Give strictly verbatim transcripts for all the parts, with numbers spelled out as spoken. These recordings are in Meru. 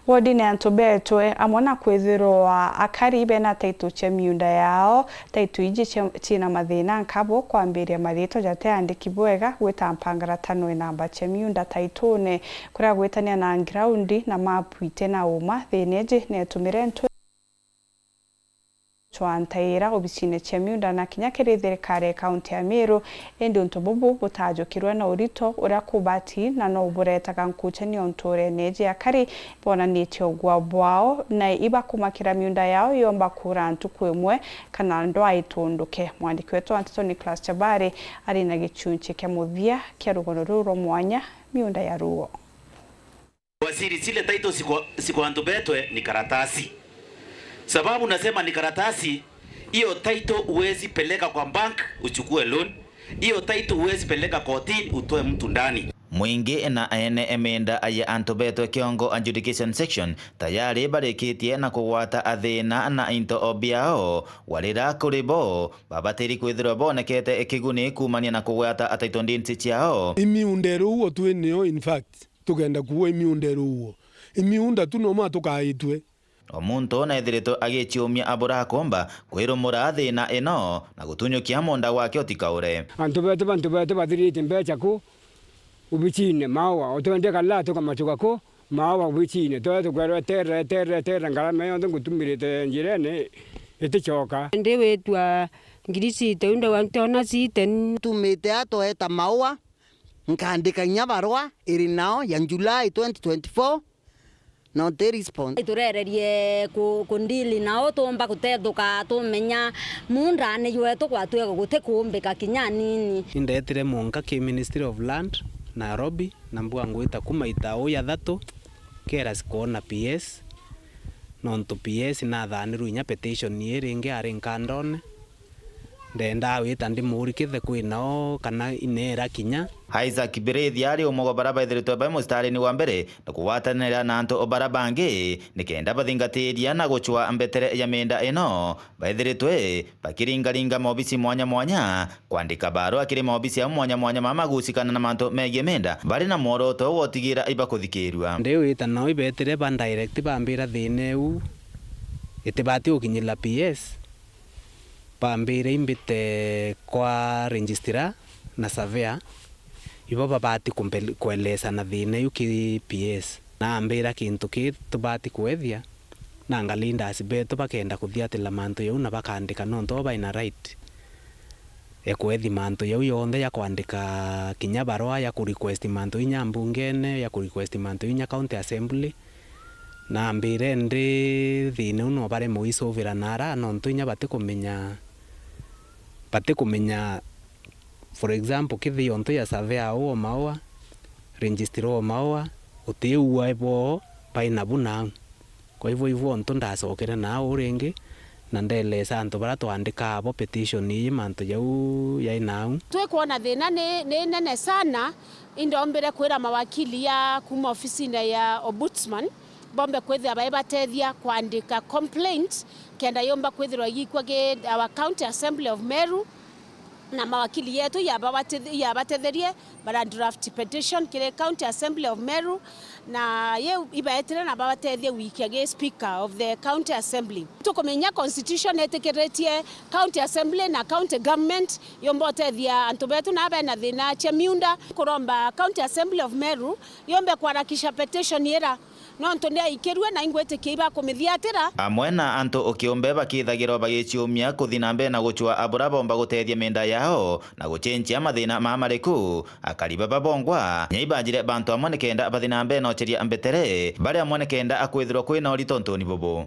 Wodine antu betwe, amwe na kwithirwa akari bena taito cia miunda yao, taito iji cia, ciina mathina nkabo, kwambiria mariitwa jateandiki bwega, gwita mpangaratano e namba cia miunda taitune, kuria gwitania na ngiraundi na mapu iti na uma. Thina iji neetumire ntu cwantaira obisine cia miunda na kinya kiri thirikari ya kaunti ya Meru, indi untu bubu butajukirwe na urito uria kubati na no buretaga nkuchania nturene iji akari bonanitie ugwa bwao na ibakumakira miunda yao yomba kuura ntuku imwe kana ndwaa itunduke. Mwandiki wetu wa nteto Nicholas Chabari ari na gichunchi kia muthia kia rugono ruu rwa mwanya, miunda ya ruo. Waziri, zile title ziko, ziko antu betwe ni karatasi. Sababu nasema ni karatasi, hiyo title huwezi peleka kwa bank uchukue loan. Hiyo title huwezi peleka kotini utoe mtu ndani. Mwingi na ene eminda ya antu betwe Kiongo Adjudication Section tayari barikitie na kugwata athina na into biao, warira kuri bo babatiri kwithirwa bonekete kiguni kumania na kugwata title deeds ciao. Imiunda ruu twinio, in fact, tukenda kuua imiunda ruuo. Imiunda tu noma tukaitwe. O muntu neethiritwe agiciumia abura akomba kwirumura thina ino na gutunyukia munda gwake utikaure. Antu betu, bantu betu bathirite mbeca ku ubicine maua, utwende kala tukamachuka ku maua ubicine, twete tukwerwa eterera, eterera, eterera, ngarama yonthe ngutumirite njirene itichoka. Ndi witwa ngiri sita, unda wa ntona sita. Ntumite atweta maua, nkandika inya barua iri nao ya July twenty twenty-four, no ti response. Turererie ku, ku deal nao, tumba kutethuka, tumenya muundani jwetu gwatwega guti kuumbika kinya anini. Indetire monka ki Ministry of Land, Nairobi, na mbua ngwita kuma ita uu ya thatu, kera sikoona P S, nontu P S nathanirwe inya petition ii ringi ari nkandone. Ndendaa wita ndimuurikithe kwina o kana ineera kinya. Isaac Birithia ari umwe gwa bara baithiritwe bai mustarini wa mbere na kugwatanira na antu bara bangi nikenda bathingatiria na gucwa mbetere ya miunda ino baithiritwe bakiringaringa maobisi mwanya mwanya, kwandika barua kiri maobisi au mwanya mwanya ma magusikana na mantu megie miunda, bari na mworoto gwa utigira ibakuthikirua. Ndi wita nao ibetire ba direct bambira thina iu itibati gukinyirira P S. Bambire imbite kwa registrar na surveyor, ibo babati kumbe-, kuelesana thina iu ki P S. Nambira kintu ki tubati kwethia, na nga leaders betu bakenda kuthiatira mantu jau na bakandika, nontu o baina right e kwethi mantu jau yonthe ya kwandika kinya barua ya ku request mantu inya mbungene, ya ku request mantu inya county assembly. Nambire ndi thina u no baremwe isuvira nara, nontu inya batikumenya, batikumenya, for example, kithii ontu ya surveyor uu o maua, registrar o maua, utiua boo bai nabu nau. Kwa hivyo, hivyo ontu ndacokere nau ringi, na ndelesa antu baria twandikaa bo petition ii mantu jau yai nau. Twikwona thina ni, ni nene sana. Indombire kwira mawakili ya kuma ofisine ya Ombudsman bombe kwithira baibatethia kwandika complaint kenda yumba kwithirwa igikwa gi our County Assembly of Meru, na mawakili yetu yabawatith-, yabatetherie bara draft petition kiri County Assembly of Meru, na ye ibaetire na babatethie gwikia gi Speaker of the County Assembly. Tukumenya constitution itikiritie County Assembly na County Government yumba utethia antu betu na bena thina cia miunda. Kuromba County Assembly of Meru yumbe kwarakisha petition ira, nontu ndiaikirue na ingwitikia ibakumithiatira. Amwe na antu ukiumbe bakithagirwa bagiciumia kuthi na mbere na gucwa abura bomba gutethia miunda yao na gucenjia mathina ma mariku, akari baba bongwa, kinya ibanjire bantu amwe nikenda bathi na mbere na uceria mbetere, bari amwe nikenda akwithirwa kwina urito ntuni bubu.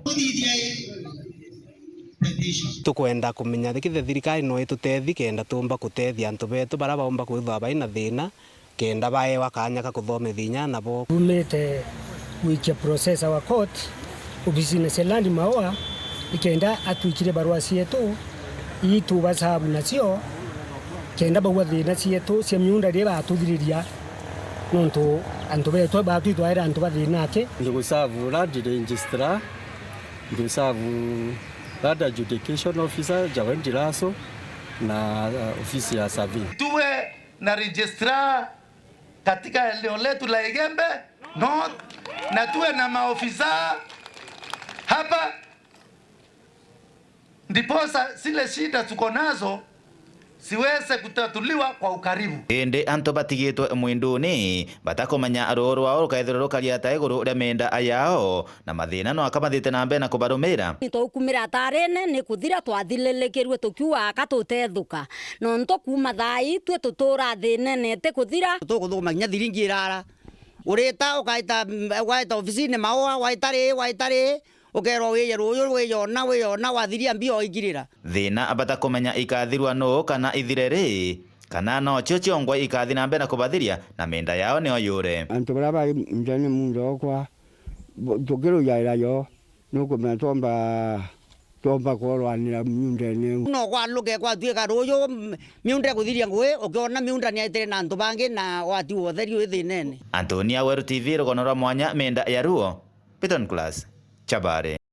Tukwenda kumenya kithira thirikari no itutethi kenda tumba kutethia antu betu bara baumba kwithwa bai na thina, kenda baewa kanya ka kuthomithia inya nabo. Tumite gwikia process our court obisine cia Land Maua, ikenda atwikire barua cietu ii tubasabu nacio, kenda baua thina cietu cia miunda riria batuthiriria, nontu antu betu batwitwaira antu ba thina aki. Ndi gusabu land registrar, ndi gusabu land adjudication officer, Jawendi Lasso, na, uh, ofisi ya survey. Tuwe na registrar katika eneo letu la Igembe North. Na tuwe na maofisa hapa, ndiposa zile shida tuko nazo ziweze kutatuliwa kwa ukaribu. Indi antu batigitwe mwinduni batakumenya ruu rwao rukeethirwa rukari ata iguru ria miunda yao, na mathina no aka mathite na mbere na kubarumira. Ni twaukumira atarine ni kuthira twathirilikirue tukiuga aka tutethuka. Nontu kuuma thaa ii twi tutura thinene ti kuthira. Tukuthukuma kinya thiringi irara. Urita, ukaita, waita ofisini maua, waita ri, waita ri, ukerwa wije ruuju, wiyona, wiyona, wathiria mbio, waikirira. Thina batakumenya ikathirwa nuu kana ithire ri, kana nocio ciongwa ikathi na mbere na kubathiria, na miunda yao nio yure. Antu baria bari miundene muunda okwa, bo-, tukirujaira yo, nukumenya twomba, twomba kurwanira miundene iu. No kwaluke kwatuika ruuju, m-, miunda ikuthiria ngui, ukiona miunda niaitire na antu bangi na wati wa utheri wi thinene. Antonia, Weru T V, rugono rwa mwanya, miunda ya Ruo, Piton Class, Chabare.